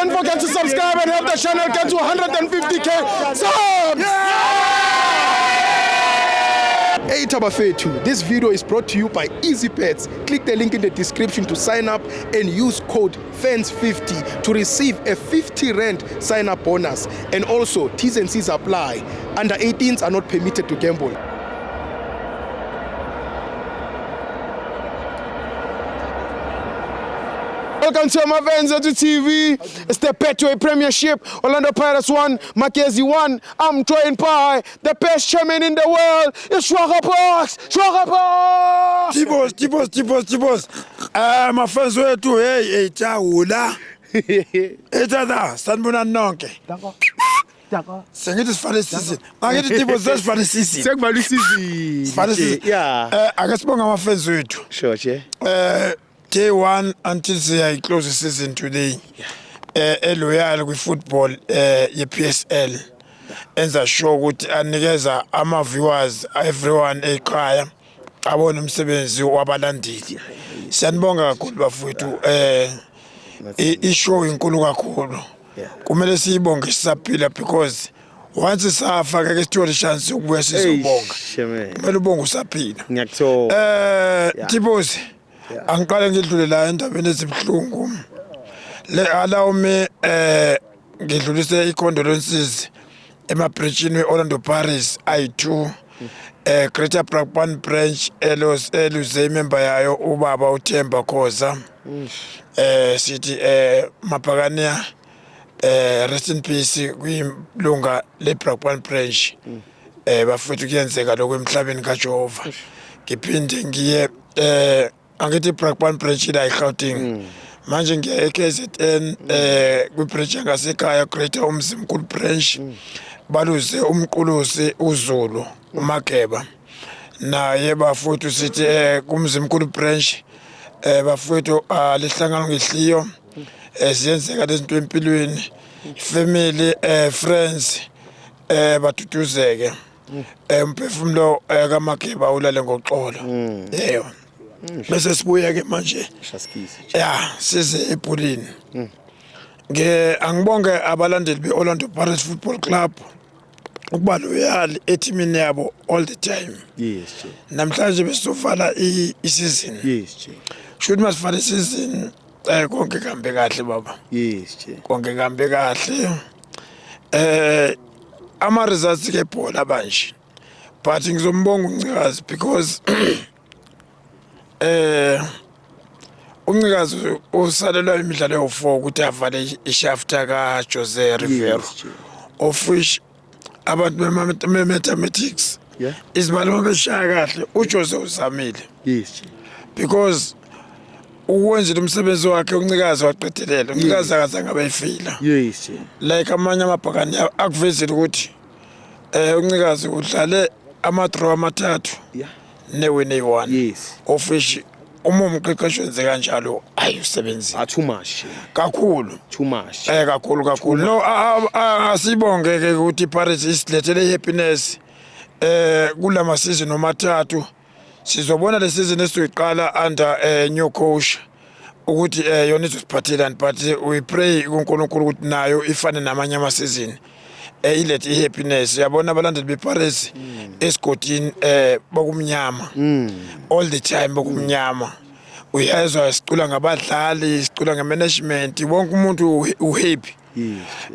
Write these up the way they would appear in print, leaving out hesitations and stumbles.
Don't forget to subscribe and help the channel get to 150K subs. Hey Tabafethu, this video is brought to you by Easybet. Click the link in the description to sign up and use code FANS50 to receive a 50 rand sign up bonus. And also, T's and C's apply. Under 18s are not permitted to gamble. Welcome to my fans at TV. It's the Betway Premiership. Orlando Pirates 1, Magesi 1. I'm joined by the best chairman in the world. It's Shwaka Parks. Shwaka Parks. Tibos, Tibos, Tibos, Tibos. Mafans wethu, hey, hey, chawula. Ethatha, sanibonani nonke. Sengithi sifane season. Angithi Tibos sesifane season. Sekuvalwa isizini. Sifane season. Yeah. Ake sibonge ama-fans wethu. Sure, che. Day 1 until siya close the season today. Eloyal kwi-football ye-PSL. Enza sure ukuthi anikeza ama-viewers everyone ekhaya abone umsebenzi wabalandeli. Siyanibonga kakhulu bafowethu, ishow inkulu kakhulu. Kumele siyibonge sisaphila because once safa ke sithole chance yokubuya sizobonga. Shame. Kumele ubonge usaphila. Ngiyakuthola. Tibosi, angiqale ngidlule la endabeni ezibuhlungu. Le allow me ngidlulise i-condolences emabridgini we-Orlando Pirates ayi-2, Greater Brakpan branch elos eluze imember yayo ubaba uThemba Khoza. Sithi Mabhakaniya, rest in peace kwilunga le Brakpan branch. Bafethu, kuyenzeka lokho emhlabeni kaJehova. Ngiphinde ngiye, angithi Brakpan branch la eGauteng, manje ngiya eKZN, kwi-branch yangasekhaya, Greater Umzimkhulu branch, baluze umqulusi uZulu uMageba naye bafowethu. Sithi kumzimkhulu branch, bafowethu, alihlangana ngehliyo, ziyenzeka lezi zinto empilweni. Family, friends, baduduzeke, umphefumulo kaMageba ulale ngoxolo. Yebo, bese sibuye ke manje. Shaskisi. Ya, size ebholeni. Nge angibonge abalandeli be-Orlando Pirates Football Club ukuba loyal ethimini yabo all the time. Yes, che. Namhlanje besizovala isizini. Yes, che. Shuthi masivale isizini, konke kuhambe kahle, baba. Yes, che. Konke kuhambe kahle. Ama results ke bhola manje, but ngizombonga uNcikazi because uNcikazi usalelwa imidlalo ewu4 ukuthi avale ishaft ka Jose Rivero, Yes, che. of which abantu be mathematics izibalo beshaya kahle, uJose uzamile Yes, che. because ukwenzile umsebenzi wakhe uNcikazi waqedelela. uNcikazi akazange abeyifila Yes, che. like amanye amabhakani akuvezile ukuthi uNcikazi udlale ama draw amathathu newin eyi-1, of which uma umqeqeshi wenze kanjalo, ayi, usebenzile. Ah, too much. Kakhulu. Too much. Kakhulu kakhulu. No, asibonge ke ukuthi iPirates isilethele happiness kulama season omathathu. Sizobona le season esizoyiqala under new coach ukuthi yona izosiphathelani, but we pray kuNkulunkulu ukuthi nayo ifane namanye ama season, ilethe ihappiness. Yabona abalandeli bePirates esigodini, bokumnyama all the time, bokumnyama. Uyezwa sicula ngabadlali, sicula ngemanagement, wonke umuntu uhappy. Yes, che.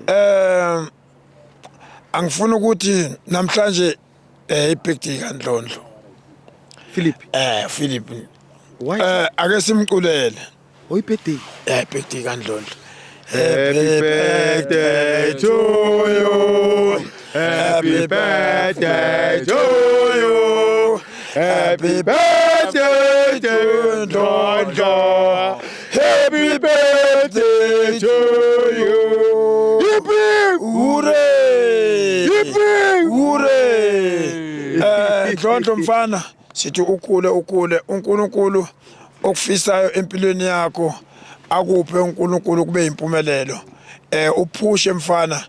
Angifuni ukuthi namhlanje ibirthday kaNdlondlo. Philip. Philip. Why? Ake simculele. Oh, birthday. Birthday kaNdlondlo. Happy birthday to you. Happy birthday to you. Happy birthday to Ndlondlo. Happy birthday to you. Yippee! Hooray! Yippee! Hooray! Ndlondlo mfana, sithi ukhule ukhule, uNkulunkulu okufisayo empilweni yakho akuphe uNkulunkulu kube impumelelo. Uphushe mfana,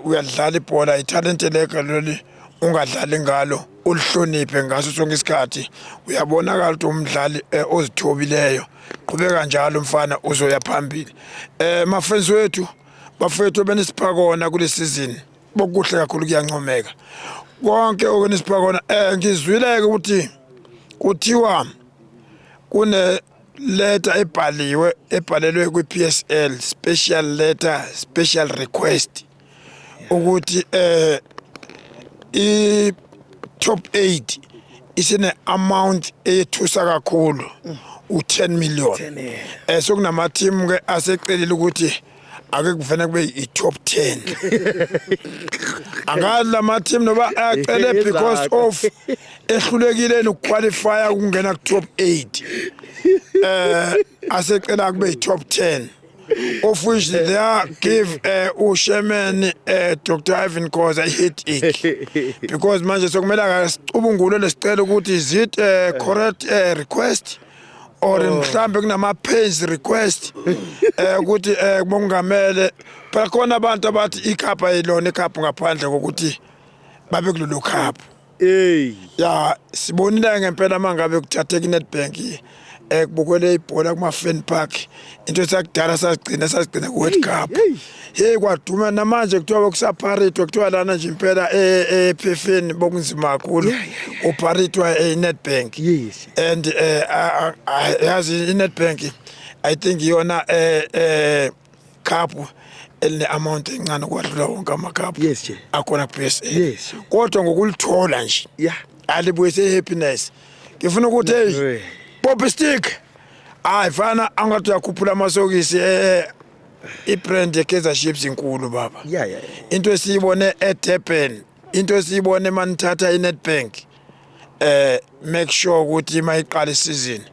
uyadlala ibhola, italent lekho leli, ungadlali ngalo, ulihloniphe ngaso sonke isikhathi. Uyabonakala ukuthi umdlali ozithobileyo. Qhubeka njalo mfana, uzoya phambili. Mafans wethu. Bafethu, benisipha kona kule season bokuhle kakhulu, kuyancomeka konke okwenisipha kona. Ngizwile ke ukuthi kuthiwa kune letter ebhaliwe, ebhalelwe kwi-PSL, special letter, special request ukuthi i top 8 isine amount eyethusa kakhulu, u10 million. Sokunama team ke asecelile ukuthi ake kuvene kube i-top 10. Angazi lama team noba acele because of ehlulekile nokuqualify ukungena ku top 8, asecela kube i-top 10, of which they are give uchairman Dr Irvin Khoza i-headache, because manje sokumele akasicubungule lesicelo ukuthi is it a correct request or mhlambe kunama pains request ukuthi bongamele. Phela khona abantu abathi icup ayilona icup ngaphandle kokuthi babe kulelo cup. Hey. Ya, sibonile ngempela mangabe kuthatheka iNedbank, kubukwele ibhola kuma Fan Park, into esakudala sasigcina ku World Cup. Hey, kwaduma. Namanje kuthiwa kusaparitwa, kuthiwa lana nje impela ephefeni bokunzima kakhulu uparitwa eNedbank. And yazi iNedbank, I think iyona cup eline amount encane kwadlula wonke ama cup Yes, Chair. akhona ku PSL. Kodwa ngokulithola nje alibuyise happiness. Ngifuna ukuthi, hey, Poppy Stick, hayi fana, angathi uyakhuphula amasokisi. I-brand ye-Kaizer Chiefs inkulu, baba. Yeah yeah. yeah. Into esiyibone eDurban, into esiyibone manithatha iNedbank, make sure ukuthi mayiqala isizini,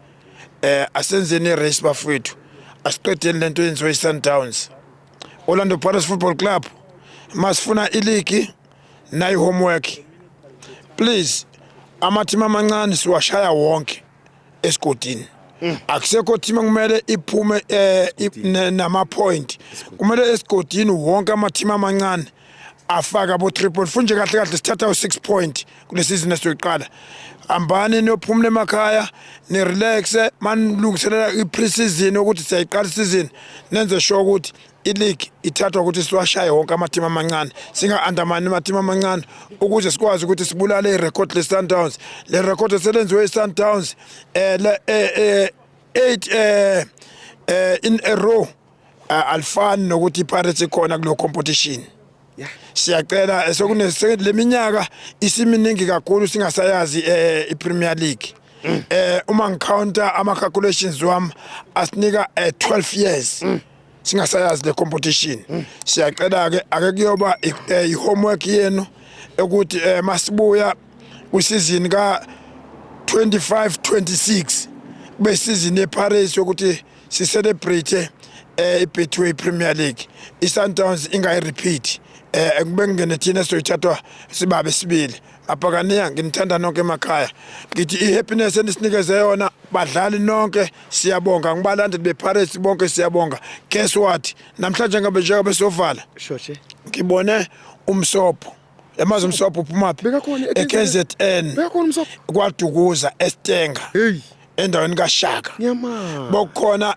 asenzeni irace, bafowethu, asiqedeni lento yenziwe iSundowns. Orlando Pirates Football Club, masifuna ileague nayi homework, please. Amathimi amancane siwashaya wonke esigodini. Akusekho team kumele iphume nama point, kumele esigodini wonke amathimi amancane afaka abo 3 point. Futhi nje kahle kahle sithatha u6 point kule season esiyoyiqala. Hambani niyophumula emakhaya, ni relax, manilungiselela i-pre-season ukuthi siyayiqala isizini. Nenze sure ukuthi i-league ithathwa ukuthi siwashaye wonke amathimi amancane, singa-undermine amathimi amancane, ukuze sikwazi ukuthi sibulale irekhodi le-Sundowns, le rekhodi eselenziwe i-Sundowns le 8 in a row. Alifani nokuthi iPirates ikhona kulo competition. Siyacela, sokune le minyaka isiminingi kakhulu singasayazi iPremier League. Uma ngicounta ama calculations wami asinika 12 years singasayazi le competition. Siyacela ke, ake kuyoba i-homework yenu ukuthi masibuya kwisizini ka 25 26 kube season yePirates yokuthi si celebrate iBetway Premier League, iSundowns ingayi repeat, kube ngene thina sizoyithathwa sibabe sibili. Mabhakaniya, nginithanda nonke emakhaya. Ngithi i-happiness enisinikeze yona badlali nonke, siyabonga. Ngibalandeli bePirates bonke, siyabonga. Guess what, namhlanje ngabe njengoba sovala, Sure, Chair. ngibone umsopho. Yamazi umsopho uphumaphi? Bekakhona e-KZN. Bekakhona umsopho. Kwadukuza, eStenga, Hey. endaweni kaShaka. Nyama. Bokukhona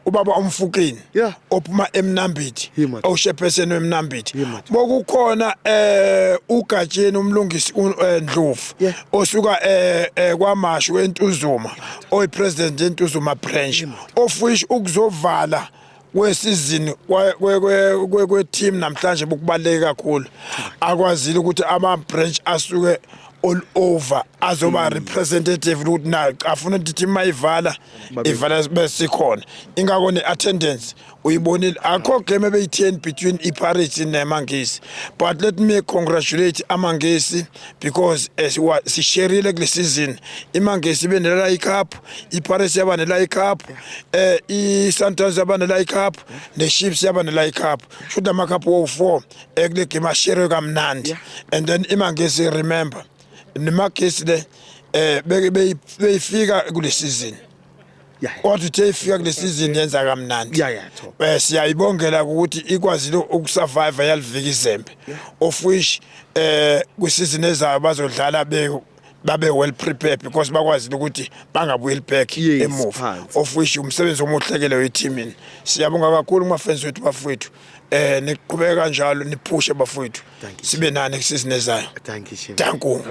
ubaba umfukini ophuma eMnambithi, Hey, man. owuchairperson weMnambithi. Hey, man. Bokukhona uGatsheni umlungisi Ndlovu osuka kwaMashu eNtuzuma, oyipresident yeNtuzuma branch, of which ukuzovala kwesizini kwe team namhlanje bokubaluleke kakhulu. Akwazile ukuthi ama branch asuke all over azoba representative ukuthi na afuna ukuthi team mayivala ivala besikhona. Ingakho ne-attendance uyibonile, akho game ebeyitheni between iPirates neMangisi. But let me congratulate amaNgisi because sisherile kule season. IMangisi ibe nela icup, iPirates yaba nela icup, iSundowns yaba nela icup, neChiefs yaba nela icup. Should ama cup wo4 kule game ashere kamnandi. And then iMangisi, remember, neMangisi le beke beyifika kule season, kodwa uthe ifika kule season yenza kamnandi. Yeah, top. Siyayibongela ukuthi ikwazile ukusurvive, yalivika izembe, of which kwisizini ezayo bazodlala be Babe well prepared because bakwazile ukuthi bangabuyeli back emuva, phansi. Of which umsebenzi omuhle ke leyo eteamini. Siyabonga kakhulu kuma-fans wethu, bafowethu. Niqhubeke kanjalo, niphushe, bafowethu. Thank you. Sibe nani kusizini ezayo. Thank you, Chief. Danko.